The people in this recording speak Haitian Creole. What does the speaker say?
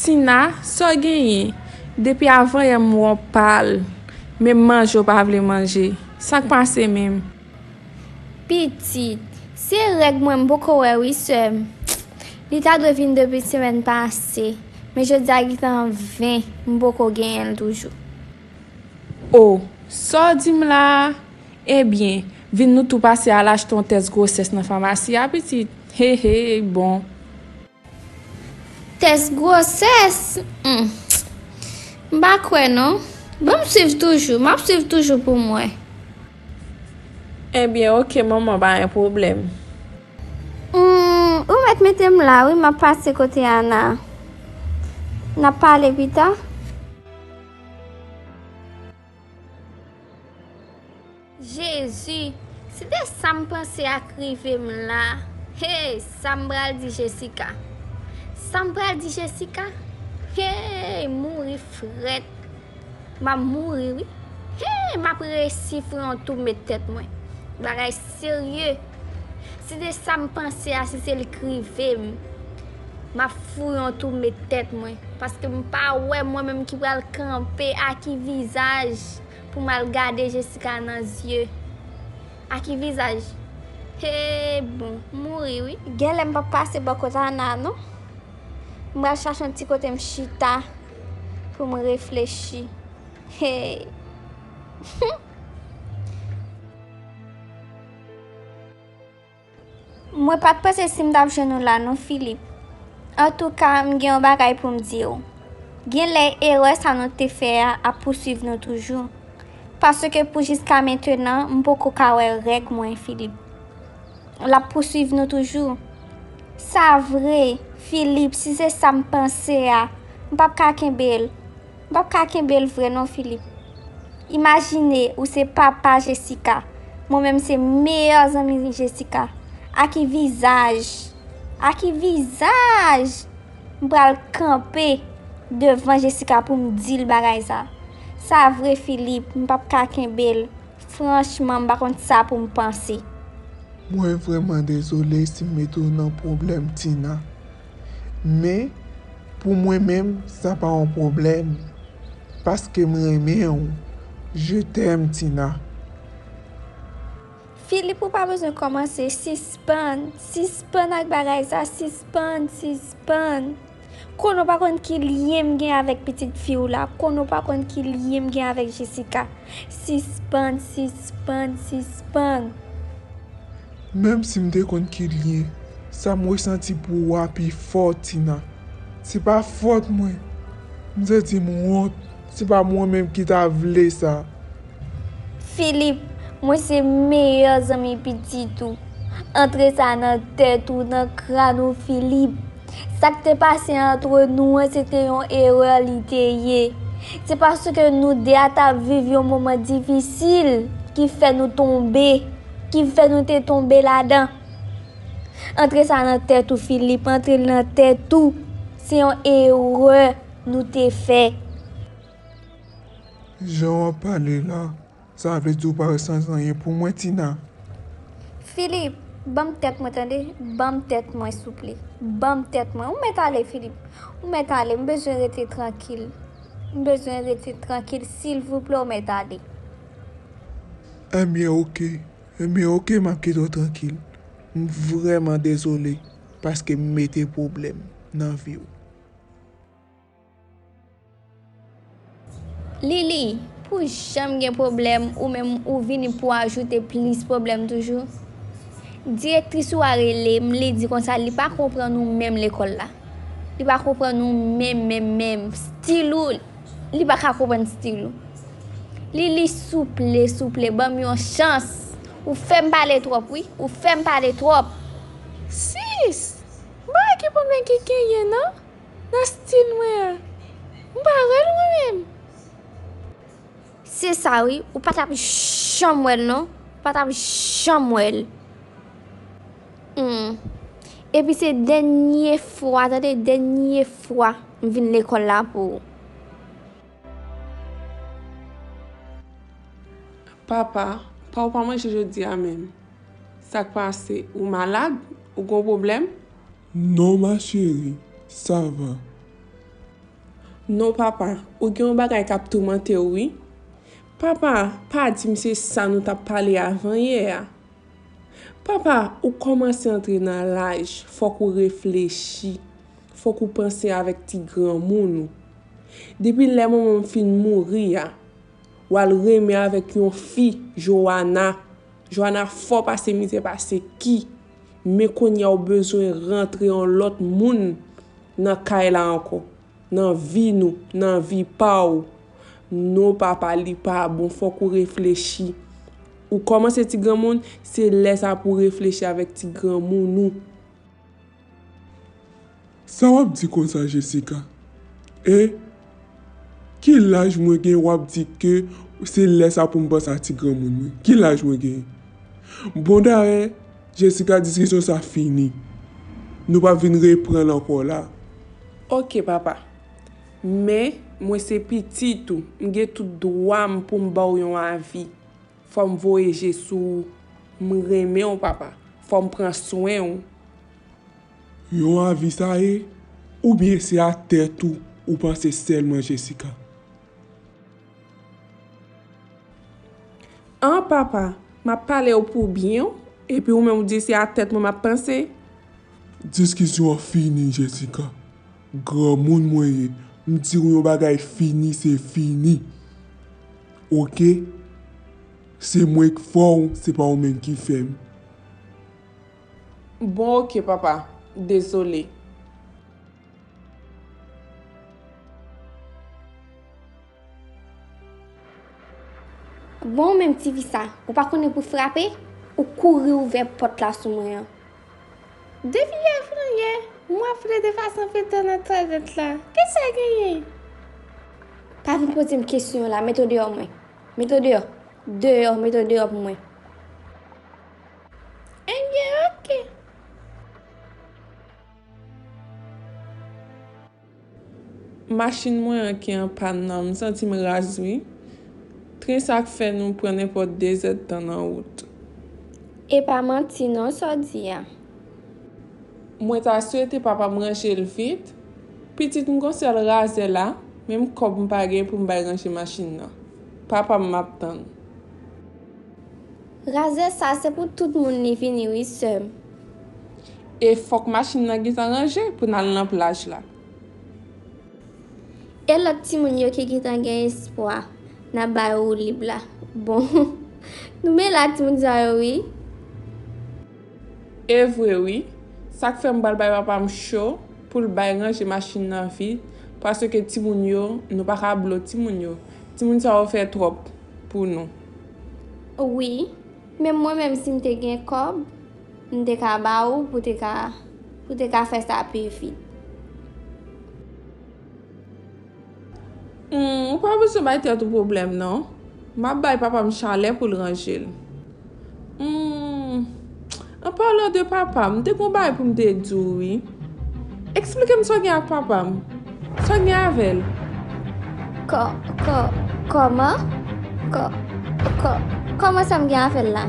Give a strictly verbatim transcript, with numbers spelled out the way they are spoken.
Tina, sa w genyen? Depi avanyè m wè w pal, menm manje w pa vle manje. Sa k pase menm? Pitit, se règ mwen m poko wè wi sè m. Li ta dwe vin depi semèn pase, men jodi a gentan ven, m poko genyen l toujou. O, sa w di m la a? Ebyen, vin nou tou pase al achte yon tès gwosès nan famasi a, pitit. He, he, bon. Tès gwosès? Hmm. M pa kwè non. Ban m swiv toujou. M ap swiv toujou pou m wè. Ebyen, oke, manman, pa gen pwoblèm. Hmm, ou mèt mete m la, wi, m ap pase kote Ana. N ap pale pita. Jezi, si te sa m panse a k rive m la, hey, sa m pral di Jessica? Sa m pral di Jessica? Hey, mouri frèt. M ap mouri, wi. Hey, m ap resi fouye yon tou met tèt mwen. Bagay serye. Si te sa m panse a, si se li k rive m, m ap fouye yon tou met tèt mwen. Paske m pa wè mwen menm ki pral kanpe ak ki vizaj pou m al gade Jessica nan zye. Ak ki vizaj? He, bon, mouri wi. Genlè m p ap pase bò kot Ana non. M pral chache yon ti kote m chita pou m reflechi. Hey. Mwen pa t panse si m t ap jwenn ou la non, Filip. Antouka, m gen yon bagay pou m di w. Genlè erè sa nou te fè a ap pousuiv nou toujou. Paske pou jiska mentenan, m poko ka wè règ mwen, Filip. L ap pousuiv nou toujou. Sa vre, Filip, si se sa m panse a, m p ap ka kenbe l. M p ap ka kenbe l vre non, Filip. Imajine ou se papa Jessica. Mwen menm se meyè zanmi Jessica. A ki vizaj? A ki vizaj? M pral kanpe devan Jessica pou m di l bagay sa. Sa vre, Filip, m p ap ka kenbe l. Franchman, m pa konn sa pou m panse. Mwen vrèman dezole si m mete w nan pwoblèm, Tina. Men, pou mwen menm, sa pa yon pwoblèm. Paske m renmen w. Je t'aime, Tina. Filip, ou pa bezwen kòmanse. Sispann. Sispann ak bagay sa. Sispann, sispann. Konnen w pa konn ki lyen m gen avèk pitit fi w la. Konnen w pa konn ki lyen m gen avèk Jessica. Sispann, sispann, sispann. Menm si m te konn ki lyen, sa m resanti pou ou a pi fò, Tina. Se pa fòt mwen. M santi m wont. Se pa mwen menm ki ta vle sa. Filip, mwen se meyè zanmi pitit ou. Antre sa nan tèt ou, nan kràn ou, Filip. Sa k te pase antre nou an, se te yon erè li te ye. Se paske nou de a t ap viv yon moman difisil ki fè nou tonbe, ki fè nou te tonbe ladan. Antre sa nan tèt ou, Filip, antre l nan tèt ou. Se yon erè nou te fè. Jan w ap pale la, sa vle di w pa resanti anyen pou mwen, Tina? Filip, ban m tèt mwen, tande. Ban m tèt mwen, souple. Ban m tèt mwen. Ou mèt ale, Filip. Ou mèt ale. M bezwen rete trankil. M bezwen rete trankil. Silvouplè, ou mèt ale. Ebyen, oke. Ebyen, oke, m ap kite w trankil. M vrèman dezole paske m mete pwoblèm nan vi w. Lili, pou janm gen pwoblèm, ou menm ou vini pou ajoute plis pwoblèm toujou. Direktris ou a rele m, li di konsa li pa konprann ou menm lekòl la. Li pa konprann ou menm, menm, menm. Stil ou, li pa ka konprann stil ou. Lili, souple, souple, ban m yon chans. Ou fè m pale twòp, wi. Ou fè m pale twòp. Sis, m pa wè ki pwoblèm ki genyen, non. Nan stil mwen an. M pa wè l mwen menm. Se sa wi, ou pa t ap janm wè l non. Ou pa t ap janm wè l. Hmm. Epi se dènye fwa, tande, dènye fwa m vin lekòl la pou ou. Papa, pa ou pa manje jodi a menm. Sa k pase? Ou malad? Ou gon pwoblèm? Non, ma chérie, ça va. Non, papa, ou gen yon bagay k ap toumante w, wi. Papa, pa di m se sa nou t ap pale avanyè a. Papa, ou kòmanse antre nan laj, fòk ou reflechi, fòk ou panse avèk ti granmoun ou. Depi lè manman m fin mouri a, w al renmen avèk yon fi, Joana. Joana fò pase mizè pase ki. Men kounye a w bezwen rantre yon lòt moun nan kay la ankò, nan vi nou, nan vi pa w. Non, papa, li pa bon, fòk ou reflechi. Ou kòmanse ti granmoun, se lè sa pou w reflechi avèk ti granmoun ou. Sa w ap di konsa, Jessica? E ki laj mwen gen w ap di ke se lè sa pou m panse a ti granmoun mwen? Ki laj mwen gen? Bon, dayè, Jessica, diskisyon sa fini. Nou p ap vin reprann ankò la. Oke, papa. Men, mwen se pitit ou. M gen tout dwa m pou m ba w yon avi. Fò m voye je sou ou. M renmen w, papa. Fò m pran swen w. Yon avi sa ye? Oubyen se a tèt ou ou panse sèlman, Jessica? An, papa, m ap pale w pou byen w, epi ou menm ou di se a tèt mwen m ap panse? Diskisyon an fini, Jessica. Granmoun mwen ye. M di w yon bagay fini, se fini. Oke? Se mwen k fè w, se pa ou menm ki fè m. Bon, oke, papa. Dezole. Bon, ou menm ti fi sa, ou pa konnen pou frape, ou kouri ouvè pòt la sou mwen an. Depi yè flanyen, mwen ap plede pase anpil tan nan twalèt la. Kisa genyen? Pa vin poze m kesyon la, mete w deyò mwen. Mete w deyò. Deyò, mete w deyò pou mwen. Ebyen, oke. Machin mwen an ki an pàn nan, m santi m raz wi. Tren sa k fè nou pran nenpòt de zèdtan nan wout. E pa manti non sa w di a. Mwen ta swete papa m ranje l vit. Pitit m gon sèl razè la, menm kòb m pa gen pou m bay ranje machin nan. Papa m m ap tann. Razè sa se pou tout moun li vini wi sè m. E fòk machin nan gentan ranje pou n al nan plaj la. E lòt timoun yo ki gentan gen espwa n ap ba yo woulib la. Bon, nou men la timoun sa yo wi. E vre wi, sa k fè m pral bay papa m cho pou l bay ranje machin nan vit, paske timoun yo, nou pa ka blo timoun yo. Timoun sa yo fè twòp pou nou. Wi, men mwen menm si m te gen kòb, m te ka ba ou pou te ka, pou te ka fè sa pi vit. Hmm, ou pa bezwen bay tèt ou pwoblèm non. M ap bay papa m chalè pou l ranje l. Hmm, an palan de papa m, m te gon bagay pou m te di w wi. Eksplike m sa w gen ak papa m. Sa w gen avè l? Kò, kò, kòman? Kò, kò, kòman sa m gen avè l la?